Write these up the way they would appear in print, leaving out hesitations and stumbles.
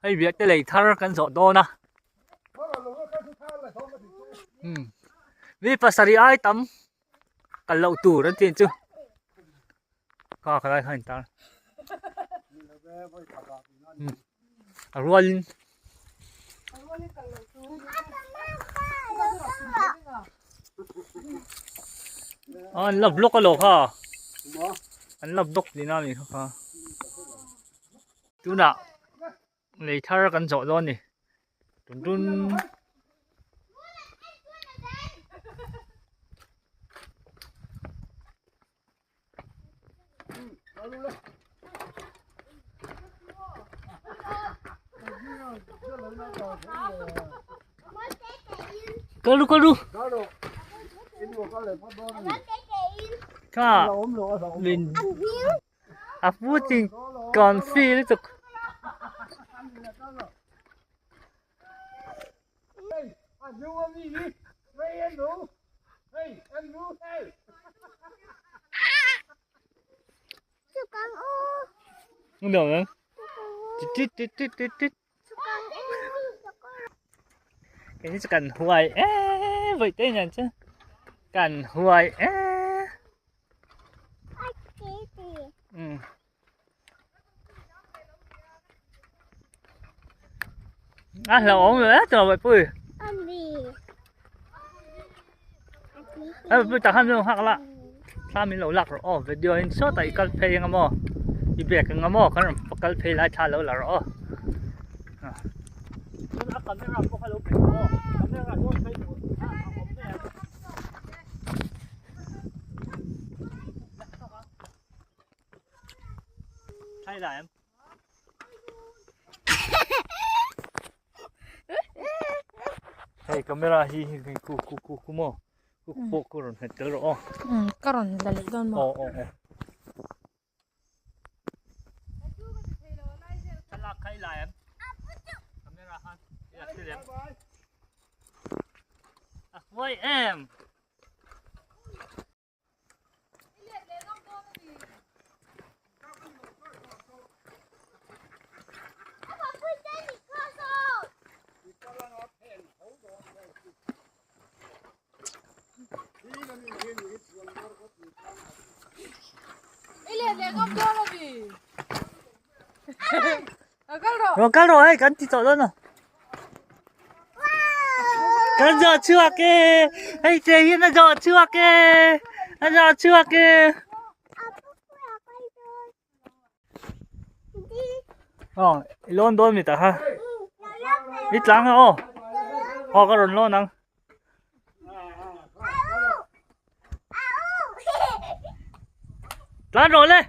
Hei biak te lei thar kan zawh dawn a. Hmm. Mi pasarih ai tam kal loh tur an tih chu. Kha khalai kha in tar. Hmm. A rualin. An la block a lo kha. An la block tihna a ni kha kha. Tunah lei thar kan zawh dawn a ni. Tun tun. Kalu kalu. Kha min a pu ching kon fi lutuk. Không được nữa. Tít tít tít tít tít. Cái này cần hoài ê vậy tên này chứ. Cần hoài ê. Ừ. À là ổn rồi á, trời vậy pui. À pui tak han hak la. Thla min lo lak rawh aw video in sawtah i kal phei ang maw i bag ang maw kan rawn kal phei lai thla lo la rawh aw. A camera pawh kha lo pe rawh aw camera dawn phei duh a awm mai ang. Thai lai em. Hei camera hi hi ku ku ku ku maw ku pawh ku rawn hmet tel rawh aw. Um ka rawn la leh dawn maw. Aw aw aw. Thlalak kha i lai em? Camera khan i la thil em? A huai em? Rồi cắt rồi, cắn thịt rồi nè. Kan zawh chhuak e, hei che hian a zawh chhuak e, a zawh chhuak e. Aw, i lawn dawn mi tak ha. I tlang a aw. Aw ka rawn lawn ang. Tlan rawh le.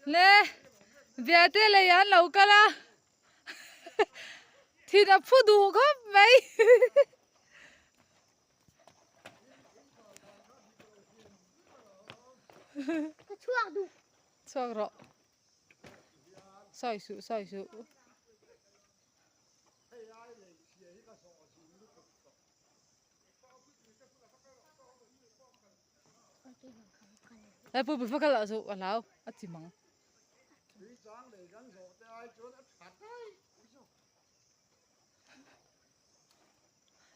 Le Biate lei an lo kal a thin a phu duh khawp mai. Ka chhuak duh. Chhuak rawh. Sawi suh sawi suh. He pui pui fakal ah chu a hlau a chi mang.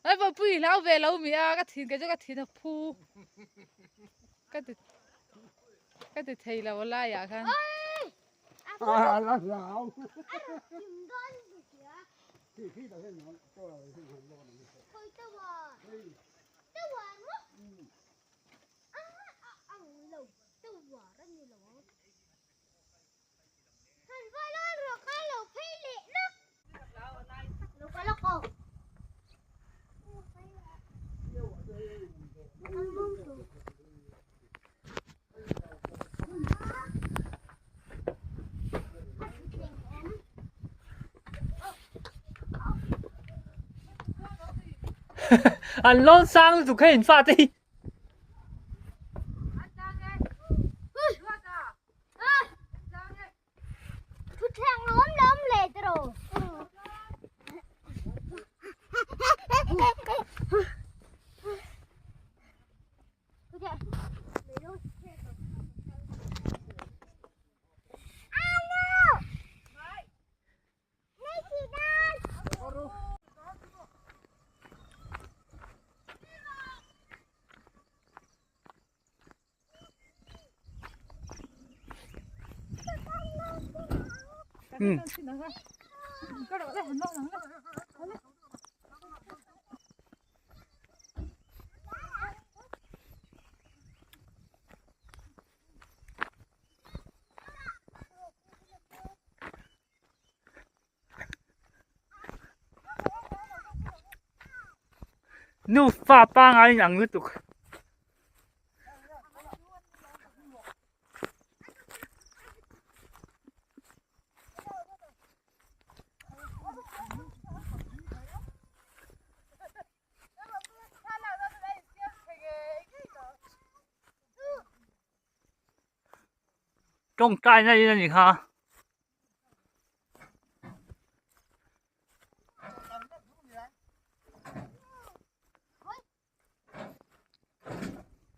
He pui pui hlau ve lo mi a ka thin kei chu ka thin a phu ka ti ka ti thei lo lai ah khan. An lawn sang lutuk kha in fate hi. Nufa pangai in ang lutuk. Tawngtai na in a ni kha.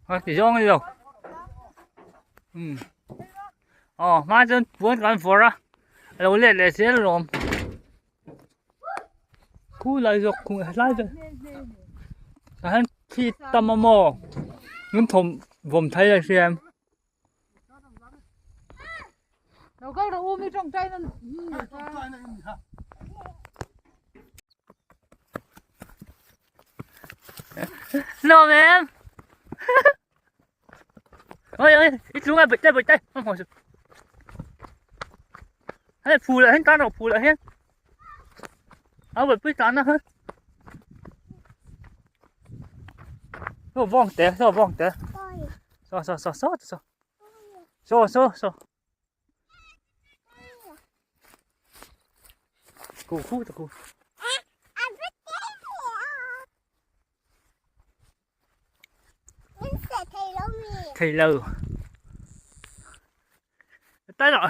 A ti zawng a ni lo umm aw hma chuan puan kan vawrh a a lo let leh zel alawm khulai zawk khu helai vel tah hian thli tam a maw min thawm vawm thei a hria em. Lo kal rawh u mi tawngtai na Nuam em Ôi ôi, ít xuống bịch tay bịch tay, không hồi Hey, phù lại hết tan rồi, phù lại hết. Áo bịch bịch tan nó hết. Nó vong té, nó vong té. So so so so so. So so so. Khu khu khu. Thei lo. Tới rồi.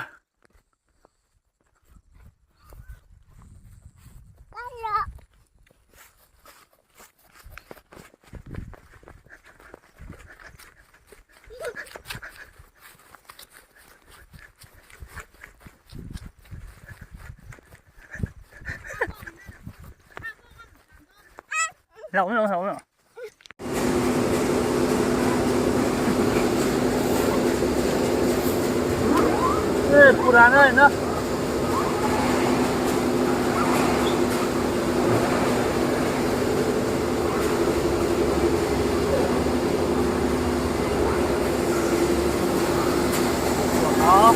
Lộn lộn lộn lộn. ये पुराना है ना हाँ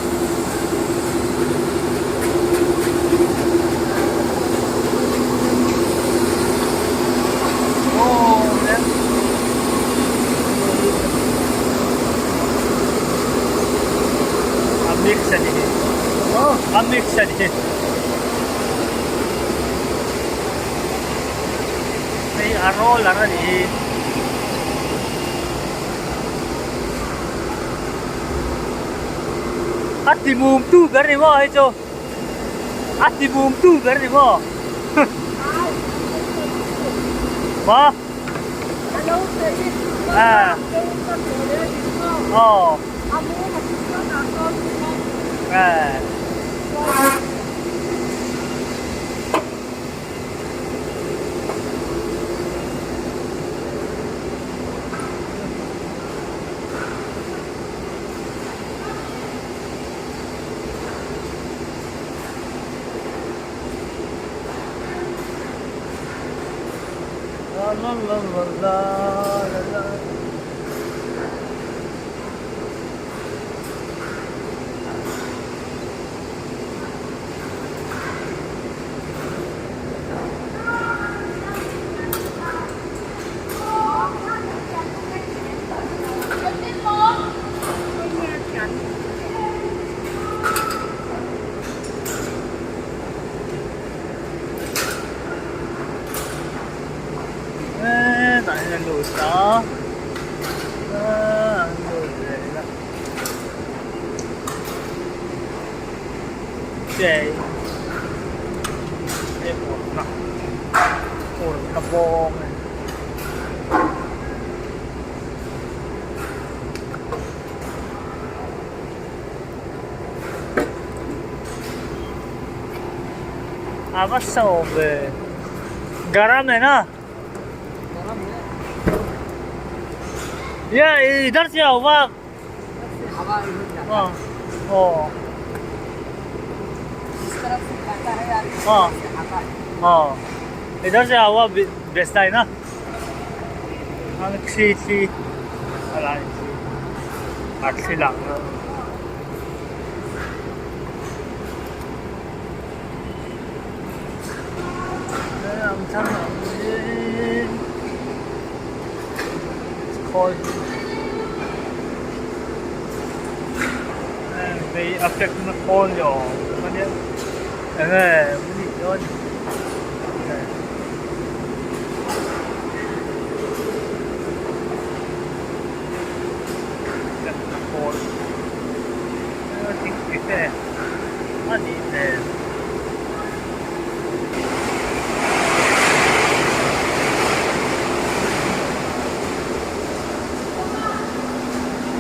A mix a nih hi a mix a nih hi hei a roller a nih hi. A ti mum tu ber ni maw hei chu a ti mum tu ber ni maw maw à ồ à La la la la la la la. Ê, tại là lùi đó lùi lệ Jay ổn là bò này A va sawm ve garam है ना ये इधर से हवा हाँ ओ हाँ हाँ इधर से हवा बेचता है ना thli thli a lai thli a thli lang Hei a fek na khawl ni awm a nia enge maw ni dawn fek na khawl thingpui te a nih hmel.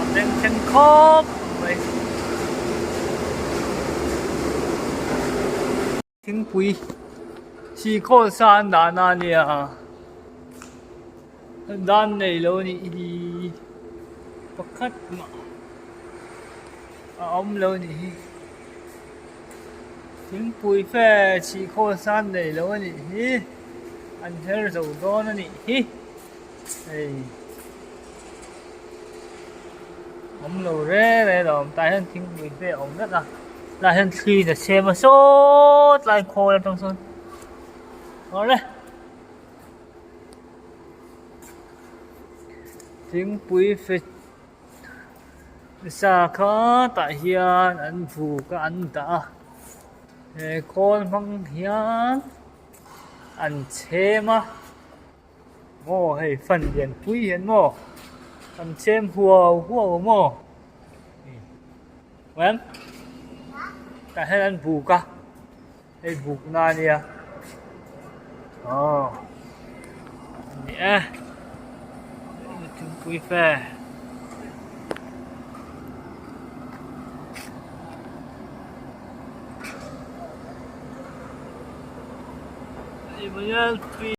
A bengchheng khawp mai. Thingpui chikhawl sa an dahna a nia dan nei lo a nih hi pakhat mah a awm lo a nih hi thingpui fe chikhawl sa an nei lo a nih hi an her zo dawn a nih hi hei. Awm lo re re lo awm tah hian thingpui te a awm vek a tah hian thli in a chhem a sawt lai khawl atang sawn awle thingpui fe sa kha tah hian an vuk a an dah a he khawl hmang hian an chhem a. Maw hei fan lian pui hian maw an chem huau huau a maw em tah hian an buk a hei buk na a nia aw a ni e thingpui fe.